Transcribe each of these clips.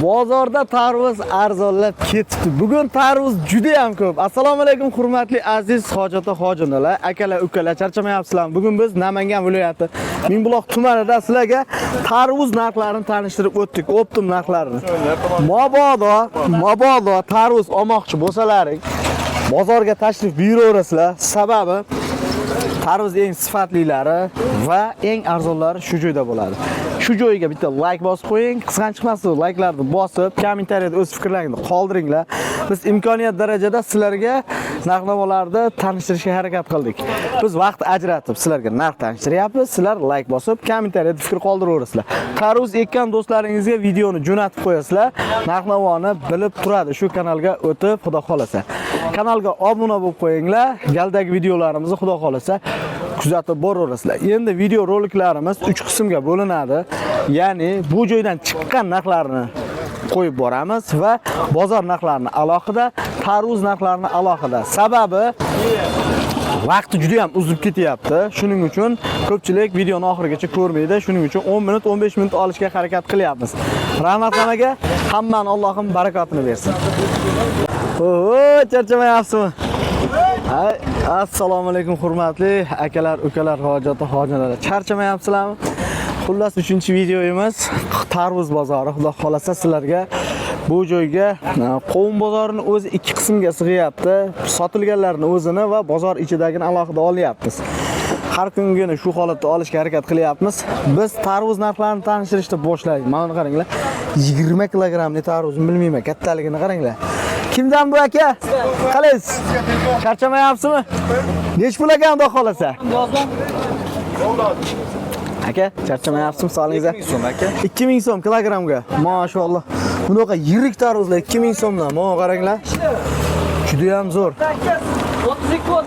Bozorda tarvuz arzonlab ketibdi. Bugun tarvuz juda ham ko'p. Assalomu alaykum hurmatli aziz hojata hojinalar, akalar, ukalar, charchamayapsizlarmi? Bugun biz Namangan viloyati Mingbuloq tumanida sizlarga tarvuz narxlarini tanishtirib o'tdik, оптом narxlarini. Mabodo tarvuz olmoqchi bo'lsalaring, bozorga tashrif buyuraverasizlar. Sababi tarvuz eng sifatlilari va eng arzonlari shu joyda bo'ladi. Shu joyga bitta like bosib qo'ying, qizg'anchiq chiqmasin, likelarni bosib, kommentariyada o'z fikrlaringizni qoldiringlar. Biz imkoniyat darajada sizlarga narx-navolarni tanishtirishga harakat qildik. Biz vaqt ajratib sizlarga narx tanishtiryapmiz. Sizlar like bosib, kommentariyada fikr qoldiraverasizlar. Tarvuz ekkan do'stlaringizga videoni jo'natib qo'yasizlar. Narx-navoni bilib turadi. Shu kanalga o'tib, xudo xolasa. Kanalga obuna bo'lib qo'yinglar. Galdagi videolarimizni xudo xolasa kuzatib boraverasizlar. Endi video roliklarimiz 3 qismga bo'linadi. Ya'ni bu joydan chiqqan narxlarni qo'yib boramiz va bozor narxlarini alohida, tarvuz narxlarini alohida. Sababi vaqti juda ham uzib ketyapti. Shuning uchun ko'pchilik videoni oxirigacha ko'rmaydi. Shuning uchun 10 minut, 15 minut olishga harakat qilyapmiz. Rahmat hammaga. Hammani Allohim barakotini bersin. Oho, charchamayapsizmi? Ay, assalomu alaykum hurmatli akalar, ukalar, hojati, hojilar. Charchamayapsizlarmi? Xullas, 3-videomiz tarvuz bozori. Xudo xolasa sizlarga bu joyga qovun bozorini o'zi ikki qismga sig'yapti. Sotilganlarni o'zini va bozor ichidagini alohida olyapmiz. Har kungini shu holatda olishga harakat qilyapmiz. Biz tarvuz narxlarini tanishtirishda boshladik. Mana buni qaranglar. 20 kilogrammli tarvuzni bilmayman, kattaligini qaranglar. Kimdan bu aka? Qalaysiz? Charchamayapsizmi? Nech pul ekan xudo xolasa? Aka, charchamayapsizmi solingizda? 2000 so'm aka. 2000 so'm kilogramga. Mashalloh. Bunaqa yirik tarvuzlar 2000 so'mdan. Mana qaranglar. Juda ham zo'r.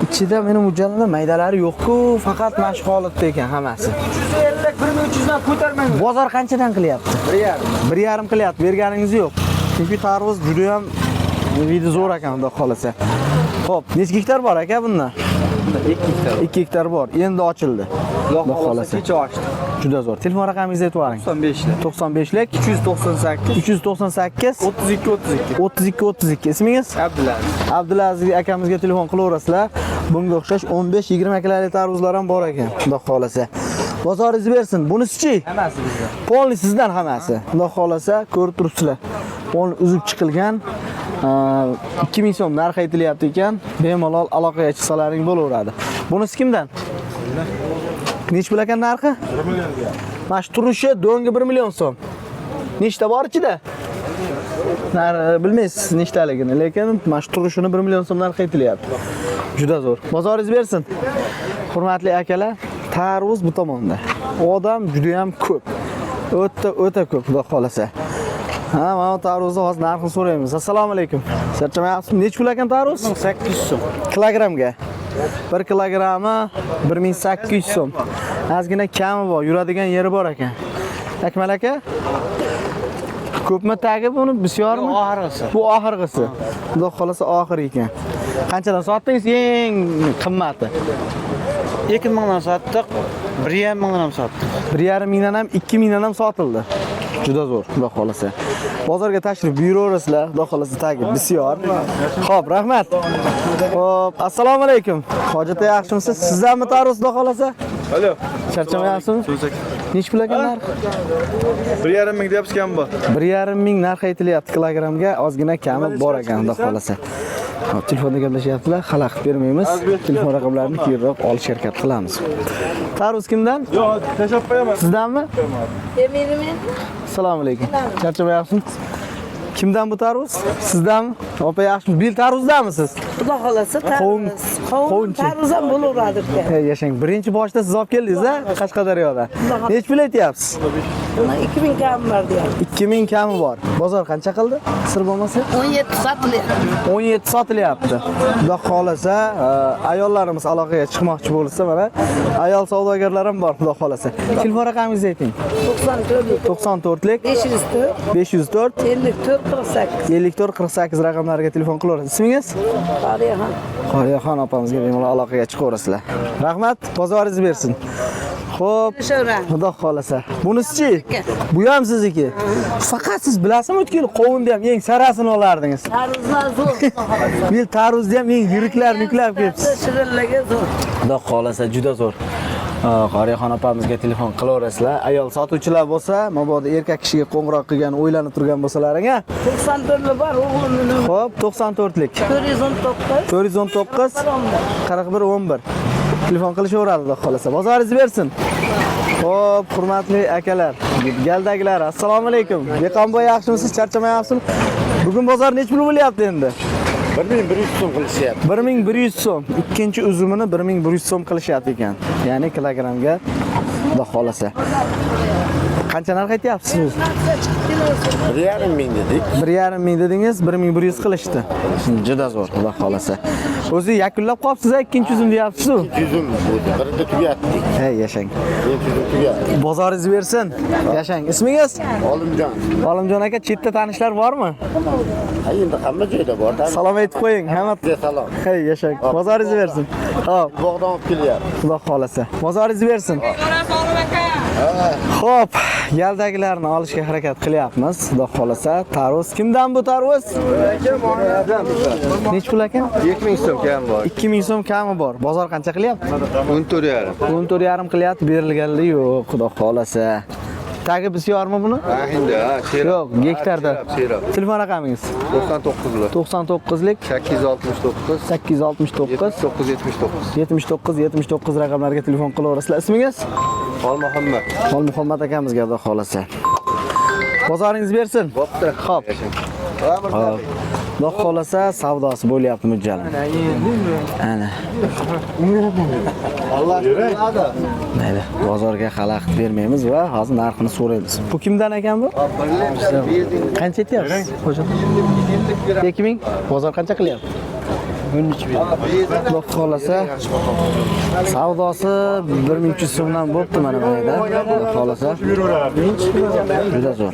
Ichida meni mo'ljalimda maydalari yo'q-ku, faqat mana shu holatda ekan hammasi. 350, 1300 dan ko'tarmang. Bozor qanchadan qilyapti? 1,5. 1,5 qilyapti, berganingiz yo'q. Chunki tarvuz juda ham вид i zo'r ekan xudo xolasa. Xo'p, necha gektar bor aka bunda? 2 gektar. 2 gektar bor. Endi ochildi. Xudo Xudo xohlasa xolasa. kecha ochdi. Juda zo'r. Telefon raqamingizni aytib yuboring. 95 lik. 95 lik 398 398 32 32. 32 32. Ismingiz? Abdulaziz. Abdulaziz akamizga telefon qilaverasizlar. Bunga o'xshash 15-20 kilolik tarvuzlar ham bor ekan, xudo xolasa. Bozoringiz bersin. Bunisi-chi? Hammasi bizda. Полный sizdan hammasi. Xudo xolasa ko'rib turibsizlar. Полный uzib chiqilgan. 2000 so'm narx aytilyapti ekan. Bemalol aloqaga chiqsalaring bo'laveradi. Bunisi kimdan? Nech pul ekan narxi? 1 million. Mana shu turishi do'ngi 1 million so'm. Nechta bor ichida? Narxi bilmaysiz nechtaligini, lekin mana shu turishini 1 million so'm narx aytilyapti. Juda zo'r. Bozoringiz bersin. Hurmatli akalar, tarvuz bu tomonda. Odam juda ham ko'p. O'ta o'ta ko'p, xudo xolasa. Ha, mana bu tarvuzni hozir narxini so'raymiz. Assalomu alaykum. Charchamayapsizmi? Nech pul ekan tarvuz? 800 so'm. Kilogramga. 1 kilogrammi 1800 so'm. Ozgina kami bor, yuradigan yeri bor ekan. Akmal aka? Ko'pmi tagi buni? Bisyormi? Oxirgisi. Bu oxirgisi. Xudo xolasa oxiri ekan. Qanchadan sotdingiz eng qimmati? 2000 dan sotdik, 1,5 mingdan ham sotdik. 1,5 mingdan ham 2 mingdan ham sotildi. Juda zo'r, xudo xolasa. Bozorga tashrif buyuraverasizlar, xudo xolasa tagi bisyor. Xo'p, rahmat. Xo'p, assalomu alaykum. Hojat yaxshimisiz? Sizdanmi tarvuz xudo xolasa? Alo. Charchamayapsizmi? So'zak. Nech pul ekan narx? 1,5 ming deyapsiz, kam bor. 1,5 ming narx aytilyapti kilogramga, ozgina kami bor ekan xudo xolasa. Hop, telefonda gaplashyaptilar, xalaqit bermaymiz. Telefon raqamlarini keyinroq olish harakat qilamiz. Tarvuz kimdan? Yo'q, tashlab qo'yaman. Sizdanmi? Eminim. Assalomu alaykum. Charchamayapsizmi? Kimdan bu tarvuz? Sizdanmi? Opa yaxshimi? Bil tarvuzdamisiz? Xudo xolasa Qovun- tarvuz. Qovun qovunchi. tarvuz ham bo'laveradi ekan. Hey, yashang. Birinchi boshda siz olib keldingiz a Qashqadaryoda. Nech pul aytyapsiz? Buni 2000 kam bor deyapti. 2000 kami bor. Bozor qancha qildi? Sir bo'lmasa? 17 sotilyapti. 17 sotilyapti. Xudo xolasa, ayollarimiz aloqaga chiqmoqchi bo'lsa, mana ayol savdogarlar ham bor, xudo xolasa. Telefon raqamingizni ayting. 94 94 lik 504 504 54 48. 54 48 raqamlariga telefon qilaverasiz. Ismingiz? Qoriyaxon. Qoriyaxon opamizga bemalol aloqaga chiqaverasizlar. Rahmat, bozoringiz bersin. Xo'p, Kelishaveramiz. Xudo xolasa. Bunisi-chi? Bu ham sizniki. Faqat siz bilasizmi, o'tgan yil qovunni ham eng sarasini olardingiz. Tarvuzlar zo'r. Xudo xohlasa. Bu yil tarvuzni ham eng yiriklarini yuklab kelibsiz. Shirinligi zo'r. Xudo xolasa juda zo'r. Qoriyaxon opamizga telefon qilaverasizlar. Ayol sotuvchilar bo'lsa, mabodo erkak kishiga qo'ng'iroq qilgan o'ylanib turgan bo'lsalaring, a? 94 bor o'g'limning. Xo'p, 94lik. 419 419 41 11. Telefon qilishaveradi Xudo xolasa. Bozoringiz bersin. Xo'p, hurmatli akalar, galdagilar, assalomu alaykum. Dehqonboy yaxshimisiz? Charchamayapsizmi? Bugun bozor nech pul bo'lyapti endi? 1100 so'm qilishyapti. 1100 so'm. Ikkinchi uzumini 1100 so'm qilishyapti ekan. Ya'ni kilogramga Xudo xolasa. Qancha narx aytyapsiz o'zi? 1,5 ming dedik. 1,5 ming dedingiz, 1100 qilishdi. Juda zo'r, Xudo xolasa. O'zi yakunlab qolibsiz, ikkinchi uzum deyapsiz-ku. Uzum bo'ldi. Birini tugatdik. Hey, yashang. Birinchi uzum tugatdik. Bozoringiz bersin. Yashang. Ismingiz? Olimjon. Olimjon aka, chetda tanishlar bormi? Ha, endi hamma joyda bor. Salom aytib qo'ying. Hamma Sizga salom. Hey, yashang. Bozoringiz bersin. Xo'p, Bog'dan olib kelyapti. Xudo xolasa. Bozoringiz bersin. Xo'p, galdagilarni olishga harakat qilyapmiz. Xudo xolasa. Tarvuz kimdan bu tarvuz? Nech pul aka? 2000 so'm kam bor. 2000 so'm kami bor. Bozor qancha qilyapti? 14,5. 14,5 qilyapti, berilganligi yo'q, Xudo xolasa. Tagi bisyormi buni? Ha, endi ha, sherab. Yo'q, gektarda. Sherab. Telefon raqamingiz? 99lik. 99lik 869 869 79 79. 79 79 raqamlarga telefon qilaverasizlar. Ismingiz? Xol Muhammad. Xol Muhammad akamizga Xudo xolasa. Bozoringiz bersin. Bo'pti. Xo'p. Xo'p. Xudo xolasa savdosi bo'lyapti mujjalim. Ana. Mayli, bozorga xalaqit bermaymiz va hozir narxini so'raymiz. Bu kimdan ekan bu? Qancha aytyapsiz? Xo'ja. 2000. Bozor qancha qilyapti? 13 Xudo xolasa savdosi 1300 so'mdan bo'pti mana bu yerda. Xudo xolasa. Juda zo'r.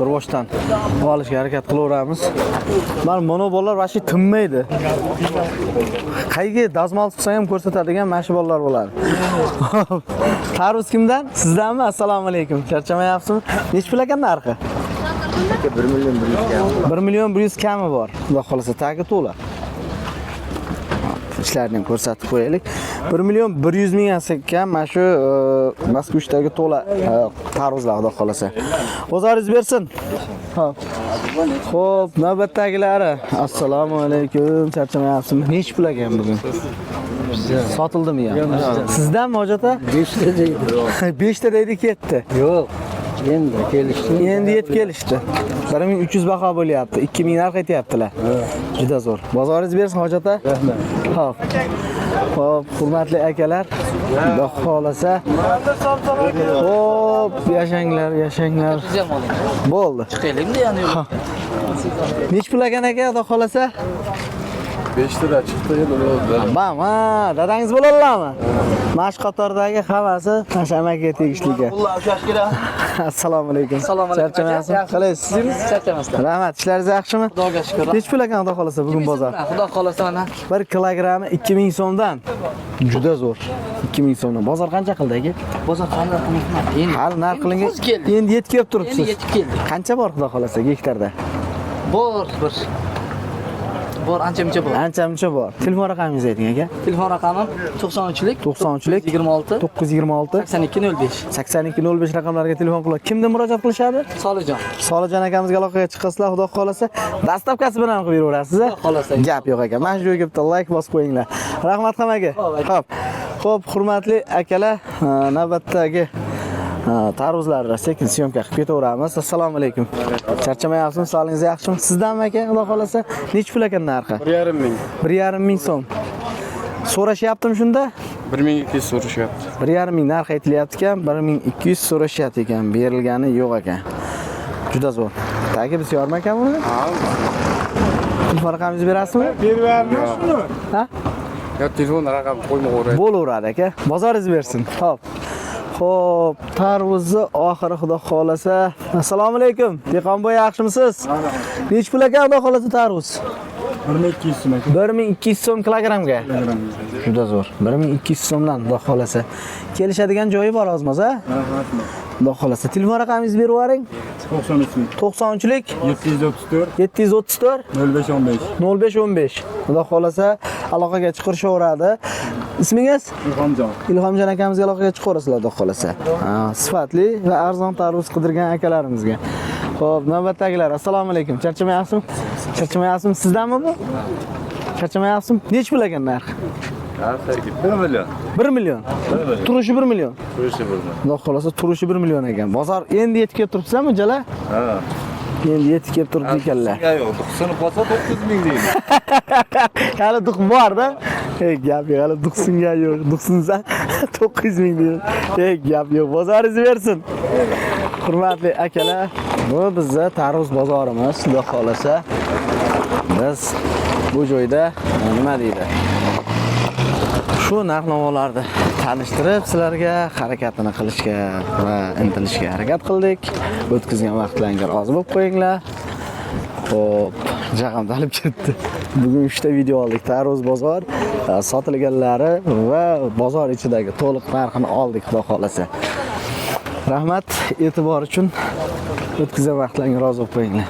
Bir boshdan olishga harakat qilaveramiz. Mana mono bolalar vashi tinmaydi. Qayga dazmol tutsa ham ko'rsatadigan mana shu bolalar bo'ladi. Tarvuz kimdan? Sizdanmi? Assalomu alaykum. Charchamayapsizmi? Nech pul ekan narxi? 1 million 100 kam. 1 million 100 kami bor. Xudo xolasa tagi to'la. Ishlarini ham ko'rsatib qo'yaylik. 1 million 100 ming ekan mana shu Moskvichdagi to'la tarvuzlar Xudo xolasa. Bozoringiz bersin. Xo'p. Xo'p, navbatdagilari. Assalomu alaykum. Charchamayapsizmi? Nech pul ekan bugun? Sotildimi ya? Sizdanmi hojat aka? 5 ta deydi. 5 ta deydi ketdi. Yo'q. Endi kelishdi. Endi yetib kelishdi. 1300 baho bo'lyapti. 2000 narx aytyaptilar. Juda zo'r. Bozoringiz bersin hojat aka. Rahmat. Xo'p. Xo'p, hurmatli akalar, Xudo xolasa. Xo'p, yashanglar, yashanglar. Bo'ldi. Chiqaylikmi yani? Nech pul ekan aka, Xudo xolasa? 5 ta chiqdi endi bo'ldi. Bam, ha, dadangiz bo'ladilarmi? Mana shu qatordagi hammasi mana shu amakiga tegishli ekan. Assalomu alaykum. Assalomu alaykum. Charchamayapsizmi? Qalaysiz? Charchamasdan. Rahmat, ishlaringiz yaxshimi? Xudoga shukr. Nech pul ekan Xudo xolasa bugun bozor? Xudo xolasa mana 1 kilogrammi 2000 so'mdan. Juda zo'r. 2000 so'mdan. Bozor qancha qildi aka? bozor qanday qilingan? Endi Hali narx qilingan. Hozir keldi. Endi yetib kelib turibsiz. Endi yetib keldi. Qancha bor Xudo xolasa gektarda? Bor bir. Bor ancha muncha bor. Ancha muncha bor. Telefon raqamingizni ayting aka. Telefon raqamim 93lik 93lik 26 926 82 05. 82 05 raqamlariga telefon qilib kimdan murojaat qilishadi? Solijon. Solijon akamizga aloqaga chiqasizlar, Xudo xolasa dastavkasi bilan ham qilib beraverasiz. Xudo xolasa. Gap yo'q aka. Mana shu joyga bitta like bosib qo'yinglar. Rahmat hammaga. Xo'p. Xo'p, hurmatli akalar, navbatdagi tarvuzlarni sekin syomka qilib ketaveramiz. Assalomu alaykum. Charchamayapsizmi? Sog'ligingiz yaxshimi? Sizdanmi aka, Xudo xolasa? Nech pul ekan narxi? 1,5 ming. 1,5 ming so'm. So'rashyaptim shunda? 1200 so'rashyapti. 1,5 ming narx aytilyapti ekan, 1200 so'rashyapti ekan, berilgani yo'q ekan. Juda zo'r. Tagi bisyormi ekan buni? Telefon raqamingizni berasizmi? Berib Ha? Yo, telefon raqam qo'ymaveray. Bo'laveradi aka. Bozoringiz bersin. Xo'p. Xo'p, tarvuzni oxiri Xudo xolasa. Assalomu alaykum. Dehqonboy yaxshimisiz? Nech pul ekan Xudo xolasa tarvuz? 1200 so'm aka. 1200 so'm kilogrammga. Juda zo'r. 1200 so'mdan xudo xolasa. Kelishadigan joyi bor ozmoz, a? Xudo xolasa. Telefon raqamingizni berib yuboring. 93 93lik 734 734 05 15. 05 15. Xudo xolasa aloqaga chiqishaveradi. Ismingiz? Ilhomjon. Ilhomjon akamizga aloqaga chiqaverasizlar xudo xolasa. Ha, sifatli va arzon tarvuz qidirgan akalarimizga. Xo'p, navbatdagilar. Assalomu alaykum. Charchamayapsizmi? Charchamayapsizmi? Sizdanmi bu? Charchamayapsizmi? Nech pul ekan narx? 1 million. 1 million. Turishi 1 million. Turishi 1 million. Xudo xolasa turishi 1 million ekan. Bozor endi yetib kelib turibsizlarmi, jala? Ha. Endi yetib kelib turibdi ekanlar. Yo'q, sinib qolsa 9 ming deydi. Hali duq bor-da. Ey gap yo'q, hali duq singan yo'q. Duq sinsa 900 ming deydi. Ey gap yo'q, bozoringiz bersin. Hurmatli akalar, bu bizni tarvuz bozorimiz, xudo xolasa. Biz bu joyda nima deydi? Shu narx-navolarni tanishtirib sizlarga harakatini qilishga va intilishga harakat qildik. O'tkazgan vaqtlaringga rozi bo'lib qo'yinglar. Xo'p, jag'am talib ketdi. Bugun 3 ta video oldik. Tarvuz bozor, sotilganlari va bozor ichidagi to'liq narxini oldik, xudo xolasa. Rahmat e'tibor uchun. O'tkazgan vaqtlaringga rozi bo'lib qo'yinglar.